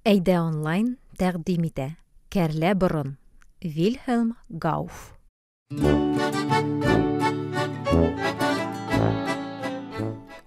Әйдә онлайн тәкъдим итә. Кәрлә борын. Вильһелм Гауф.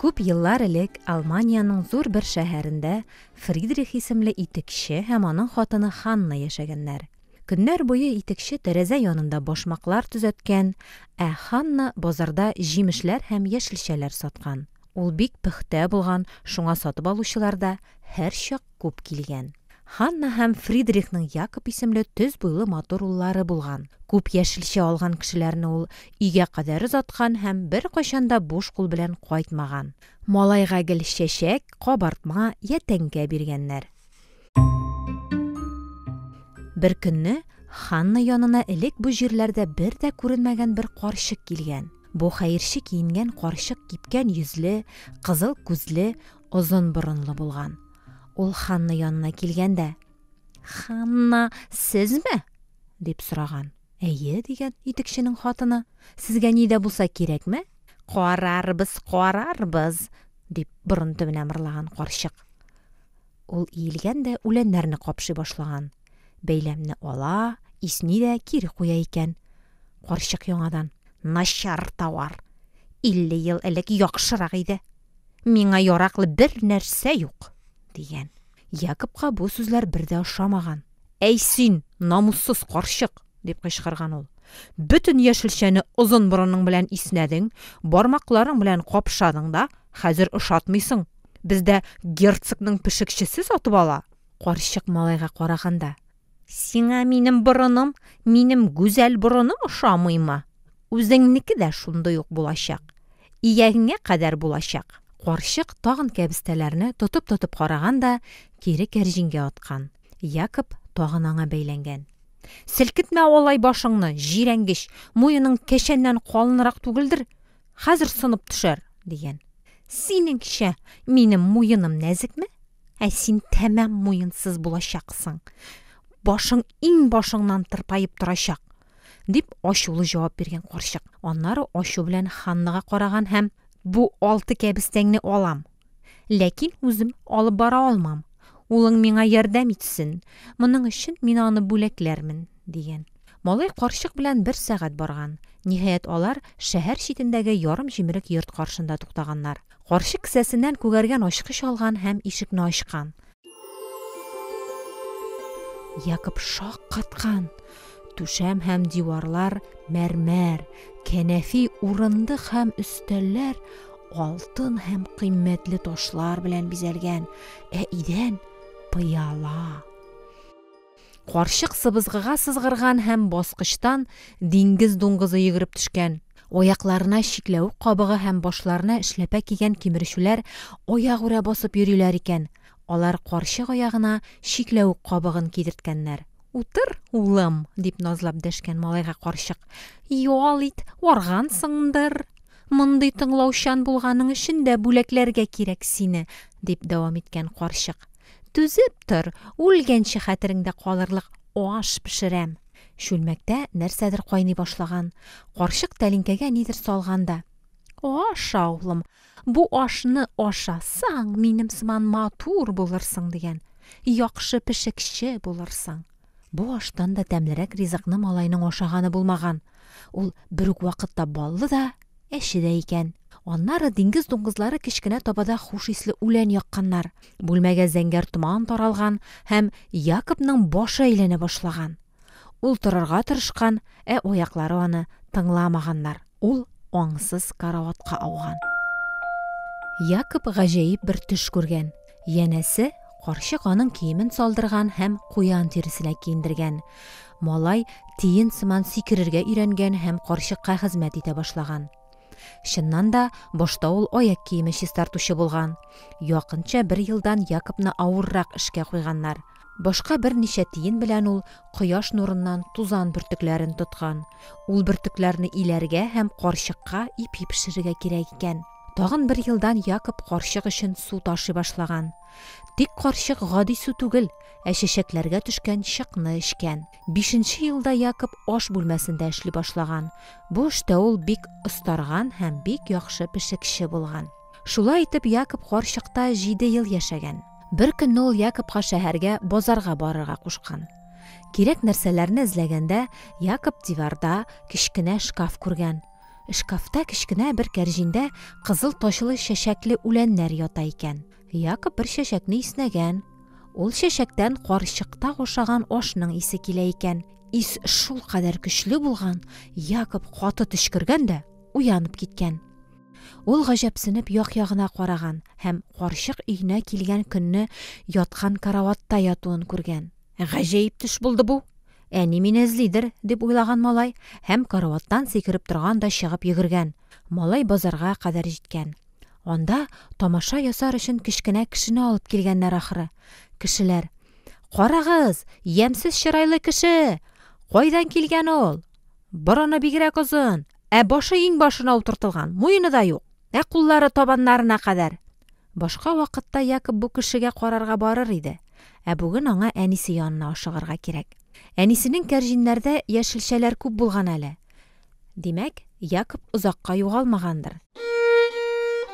Күп еллар элек Алманиянең зур бер шәһәрендә Фридрих исемле итекче һәм аның хатыны Ханна яшәгәннәр. Көннәр буе итекче тәрәзә янында башмаклар төзәткән, ә Ханна базарда җимешләр һәм яшелчәләр саткан. Ул бик пөхтә булган, шуңа сатып алучылар да һәрчак күп килгән. Ханна һәм Фридрихның Якоб исемле төз буйлы матур уллары булган. Күп яшелчә алган кешеләрне ул өйгә кадәр озаткан һәм беркайчан да буш кул белән кайтмаган. Малайга гел чәчәк, кабартма я тәңкә биргәннәр. Бер көнне Ханна янына элек бу җирләрдә бер дә күренмәгән бер карчык килгән. Бу хәерче киенгән карчык кипкән йөзле, кызыл күзле, озын борынлы булган. Ул Ханна янына килгән дә, Ханна, сезме? дип сораган. Әйе, дигән итекченең хатыны. Сезгә ни дә булса кирәкме? Карарбыз, карарбыз, дип борын төбенә мырлаган карчык. Ул иелгән дә үләннәрне капшый башлаган. Бәйләмне ала, исни дә кире куя икән. Карчык яңадан, Начар тауар! 50 ел элек яхшырак иде. Миңа яраклы бер нәрсә юк, дигән. Якобка бу сүзләр бер дә ошамаган. Әй син, намуссыз карчык! дип кычкырган ул. Бөтен яшелчәне озын борының белән иснәдең, бармакларың белән капшадың да, хәзер ошатмыйсың. Бездә герцогның пешекчесе сатып ала. Карчык малайга караган да, Сиңа минем борыным, минем гүзәл борыным ошамыймы? Үзеңнеке дә шундый ук булачак. Иягеңә кадәр булачак. Карчык тагын кәбестәләрне тотып-тотып караган да кире кәрҗингә аткан. Якоб тагын аңа бәйләнгән. Селкетмә алай башыңны, җирәнгеч, муеның кәчәннән калынрак түгелдер, хәзер сынып төшәр, дигән. Синеңчә, минем муеным нәзекме? Ә син тәмам муенсыз булачаксың. Башың иң башыңнан тырпаеп торачак, дип ачулы җавап биргән карчык. Аннары ачу белән Ханнага караган һәм, Бу алты кәбестәңне алам. Ләкин үзем алып бара алмам. Улың миңа ярдәм итсен. Моның өчен мин аны бүләкләрмен, дигән. Малай карчык белән бер сәгать барган. Ниһаять, алар шәһәр читендәге ярым җимерек йорт каршында туктаганнар. Карчык кесәсеннән күгәргән ачкыч алган һәм ишекне ачкан. Якоб шаккаткан. Түшәм һәм диварлар мәрмәр, кәнәфи, урындык һәм өстәлләр алтын һәм кыйммәтле ташлар белән бизәлгән, ә идән пыяла. Карчык сыбызгыга сызгырган һәм баскычтан диңгез дуңгызы йөгереп төшкән. Аякларына чикләвек кабыгы һәм башларына эшләпә кигән кимерүчеләр аягүрә басып йөриләр икән. Алар карчык аягына чикләвек кабыгын кидерткәннәр. Утыр, улым, дип назлап дәшкән малайга карчык. Ял ит, аргансыңдыр. Мондый тыңлаучан булганың өчен дә бүләкләргә кирәк сине, дип дәвам иткән карчык. Түзеп тор, үлгәнче хәтереңдә калырлык аш пешерәм. Чүлмәктә нәрсәдер кайный башлаган. Карчык тәлинкәгә нидер салган да. Аша, улым, бу ашны ашасаң, минем сыман матур булырсың, дигән. Яхшы пешекче булырсың. Бу аштан да тәмлерәк ризыкны малайның ашаганы булмаган. Ул бер үк вакытта баллы да, әче дә икән. Аннары диңгез дуңгызлары кечкенә табада хуш исле үлән якканнар. Бүлмәгә зәңгәр томан таралган һәм Якобның башы әйләнә башлаган. Ул торырга тырышкан, ә аяклары аны тыңламаганнар. Ул аңсыз караватка ауган. Якоб гаҗәеп бер төш күргән. Янәсе, карчык аның киемен салдырган һәм куян тиресенә киендергән. Малай тиен сыман сикерергә өйрәнгән һәм карчыкка хезмәт итә башлаган. Чыннан да, башта ул аяк киеме чистартучы булган. Якынча бер елдан Якобны авыррак эшкә куйганнар. Башка берничә тиен белән ул кояш нурыннан тузан бөртекләрен тоткан. Ул бөртекләрне иләргә һәм карчыкка ипи пешерергә кирәк икән. Тагын бер елдан Якоб карчык өчен су ташый башлаган. Тик карчык гади су түгел, ә чәчәкләргә төшкән чыкны эчкән. Бишенче елда Якоб аш бүлмәсендә эшли башлаган. Бу эштә ул бик остарган һәм бик яхшы пешекче булган. Шулай итеп Якоб карчыкта җиде ел яшәгән. Бер көнне ул Якобка шәһәргә базарга барырга кушкан. Кирәк нәрсәләрне эзләгәндә, Якоб диварда кечкенә шкаф күргән. Шкафта кечкенә бер кәрҗиндә кызыл тачлы чәчәкле үләннәр ята икән. Якоб бер чәчәкне иснәгән. Ул чәчәктән карчыкта ашаган ашның исе килә икән. Ис шулкадәр көчле булган, Якоб каты төчкергән дә уянып киткән. Ул гаҗәпсенеп як-ягына караган һәм карчык өенә килгән көнне яткан караватта ятуын күргән. Гаҗәеп төш булды бу! Әни мине эзлидер, дип уйлаган малай һәм караваттан сикереп торган да чыгып йөгергән. Малай базарга кадәр җиткән. Анда тамаша ясар өчен кечкенә кешене алып килгәннәр ахры. Кешеләр: "Карагыз, ямьсез чырайлы кеше! Кайдан килгән ул? Борыны бигрәк озын, ә башы иңбашына утыртылган, муены да юк, ә куллары табаннарына кадәр. Башка вакытта Якоб бу кешегә карарга барыр иде, ә бүген аңа әнисе янына ашыгырга кирәк. Әнисенең кәрҗиннәрдә яшелчәләр күп булган әле. Димәк, Якоб озакка югалмагандыр.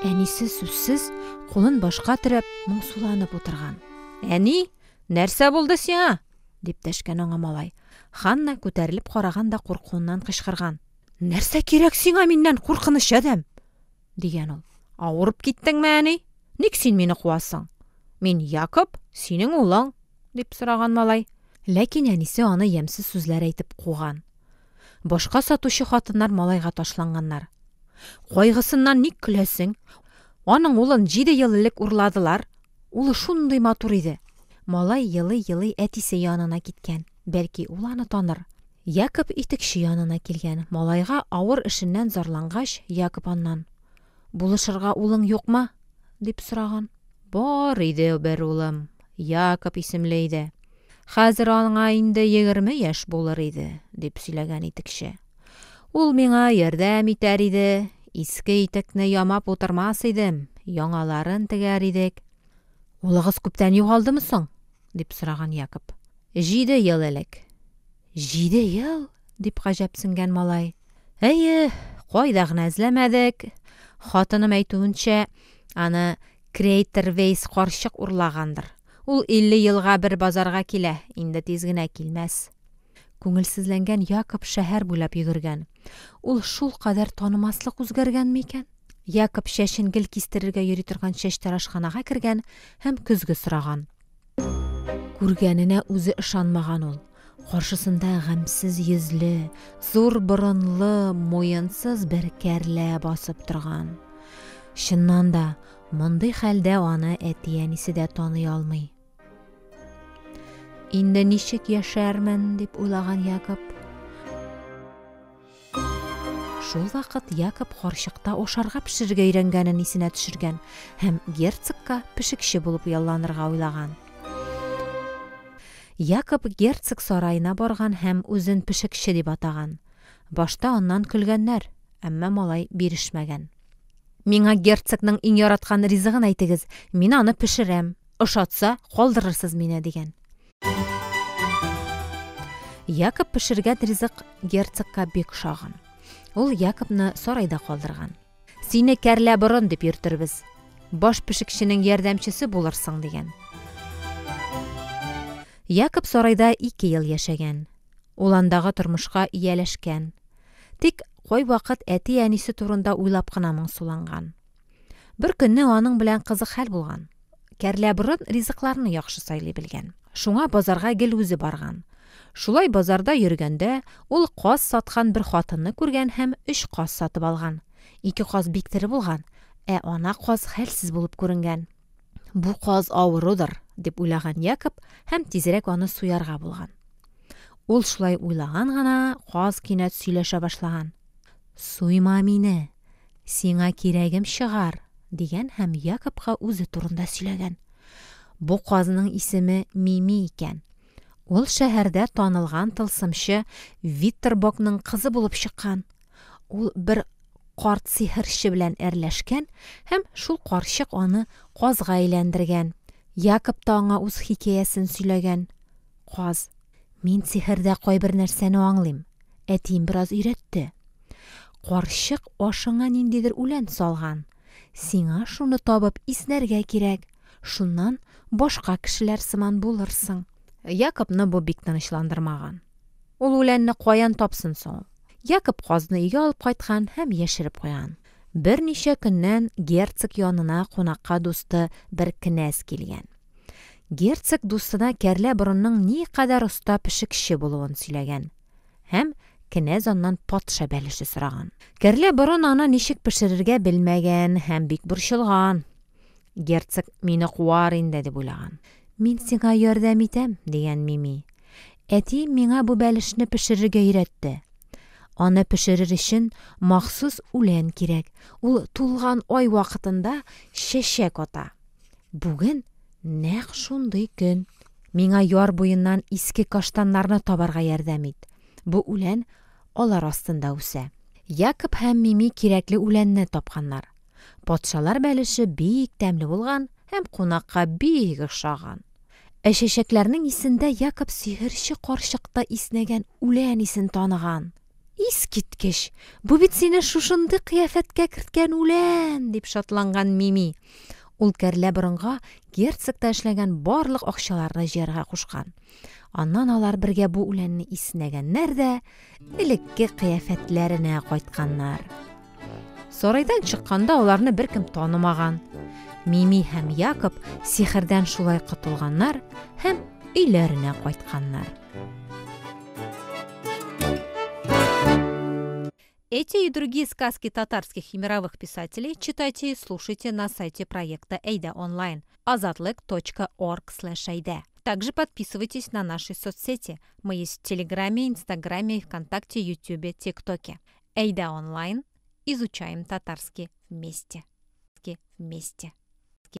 Әнисе сүзсез, кулын башка терәп, моңсуланып утырган. Әни, нәрсә булды сиңа? дип дәшкән аңа малай. Ханна күтәрелеп караган да куркуыннан кычкырган. Нәрсә кирәк сиңа миннән, куркыныч адәм? дигән ул. Авырып киттеңме, әни? Ник син мине куасың? Мин Якоб, синең улың, дип сораган малай. Ләкин әнисе аны ямьсез сүзләр әйтеп куган. Башка сатучы хатыннар малайга ташланганнар. Кайгысыннан ник көләсең? Аның улын җиде ел элек урладылар. Улы шундый матур иде. Малай елый-елый әтисе янына киткән. Бәлки, ул аны таныр. Якоб итекче янына килгән. Малайга авыр эшеннән зарлангач, Якоб аннан, Булышырга улың юкмы? дип сораган. Бар иде бер улым, Якоб исемле иде. Хәзер аңа инде 20 яшь булыр иде, дип сөйләгән итекче. Ул миңа ярдәм итәр иде, иске итекне ямап утырмас идем, яңаларын тегәр идек. Улыгыз күптән югалдымы соң? дип сораган Якоб. Җиде ел элек. Җиде ел? дип гаҗәпсенгән малай. Әйе, кайда гына эзләмәдек. Хатыным әйтүенчә, аны Крейтервейс карчык урлагандыр. Ул 50 елга бер базарга килә, инде тиз генә килмәс. Күңелсезләнгән Якоб шәһәр буйлап йөгергән. Ул шулкадәр танымаслык үзгәргәнме икән? Якоб чәчен гел кистерергә йөри торган чәчтарашханага кергән һәм көзге сораган. Күргәненә үзе ышанмаган ул. Каршысында гамьсез йөзле, зур борынлы, муенсыз бер кәрлә басып торган. Чыннан да, мондый хәлдә аны әти-әнисе дә таный алмый. Инде ничек яшәрмен, дип уйлаган Якоб. Шул вакыт Якоб карчыкта ашарга пешерергә өйрәнгәнен исенә төшергән һәм герцогка пешекче булып ялланырга уйлаган. Якоб герцог сараена барган һәм үзен пешекче дип атаган. Башта аннан көлгәннәр, әмма малай бирешмәгән. Миңа герцогның иң яраткан ризыгын әйтегез, мин аны пешерәм. Ошатса, калдырырсыз мине, дигән. Якоб пешергән ризык герцогка бик ошаган. Ул Якобны сарайда калдырган. Сине кәрлә борын дип йөртербез. Баш пешекченең ярдәмчесе булырсың, дигән. Якоб сарайда ике ел яшәгән. Ул андагы тормышка ияләшкән. Тик кайвакыт әти-әнисе турында уйлап кына моңсуланган. Бер көнне аның белән кызык хәл булган. Кәрлә борын ризыкларны яхшы сайлый белгән. Шуңа базарга гел үзе барган. Шулай базарда йөргәндә, ул каз саткан бер хатынны күргән һәм өч каз сатып алган. Ике каз бик тере булган, ә ана каз хәлсез булып күренгән. Бу каз авырудыр, дип уйлаган Якоб һәм тизрәк аны суярга булган. Ул шулай уйлаган гына, каз кинәт сөйләшә башлаган. Суйма мине, сиңа кирәгем чыгар, дигән һәм Якобка үзе турында сөйләгән. Бу казның исеме Мими икән. Ул шәһәрдә танылган тылсымчы Виттербокның кызы булып чыккан. Ул бер карт сихерче белән әрләшкән һәм шул карчык аны казга әйләндергән. Якоб та аңа үз хикәясен сөйләгән. Каз, мин сихердә кайбер нәрсәне аңлыйм. Әтием бераз өйрәтте. Карчык ашыңа ниндидер үлән салган. Сиңа шуны табып иснәргә кирәк. Шуннан башка кешеләр сыман булырсың. Якобны бу бик тынычландырмаган. Ул үләнне каян тапсын соң ул? Якоб казны өйгә алып кайткан һәм яшереп куйган. Берничә көннән герцог янына кунакка дусты бер кенәз килгән. Герцог дустына Кәрлә борынның никадәр оста пешекче булуын сөйләгән. Һәм кенәз аннан патша бәлеше сораган. Кәрлә борын аны ничек пешерергә белмәгән һәм бик борчылган. Герцог мине куар инде дип уйлаган. Мин сиңа ярдәм итәм, дигән Мими. Әтием миңа бу бәлешне пешерергә өйрәтте. Аны пешерер өчен махсус үлән кирәк. Ул тулган ай вакытында чәчәк ата. Бүген нәкъ шундый көн. Миңа яр буеннан иске каштаннарны табарга ярдәм ит. Бу үлән алар астында үсә. Якоб һәм Мими кирәкле үләнне тапканнар. Патшалар бәлеше бик тәмле булган һәм кунакка бик ошаган. Ә чәчәкләрнең исендә Якоб сихерче карчыкта иснәгән үлән исен таныган. Искиткеч! Бу бит сине шушындый кыяфәткә керткән үлән! дип шатланган Мими. Ул кәрлә борынга герцогта эшләгән барлык акчаларны җыярга кушкан. Аннан алар бергә бу үләнне иснәгәннәр дә, элекке кыяфәтләренә кайтканнар. Сарайдан чыкканда аларны беркем танымаган. Мими һәм Якоб сихердән шулай котылганнар һәм өйләренә кайтканнар. Эти и другие сказки татарских и мировых писателей читайте и слушайте на сайте проекта Эйда онлайн azatlyk.org/ayda. Также подписывайтесь на наши соцсети. Мы есть в Телеграме, Инстаграме, ВКонтакте, Ютубе, ТикТоке. Эйда онлайн. Изучаем татарский вместе. Вместе.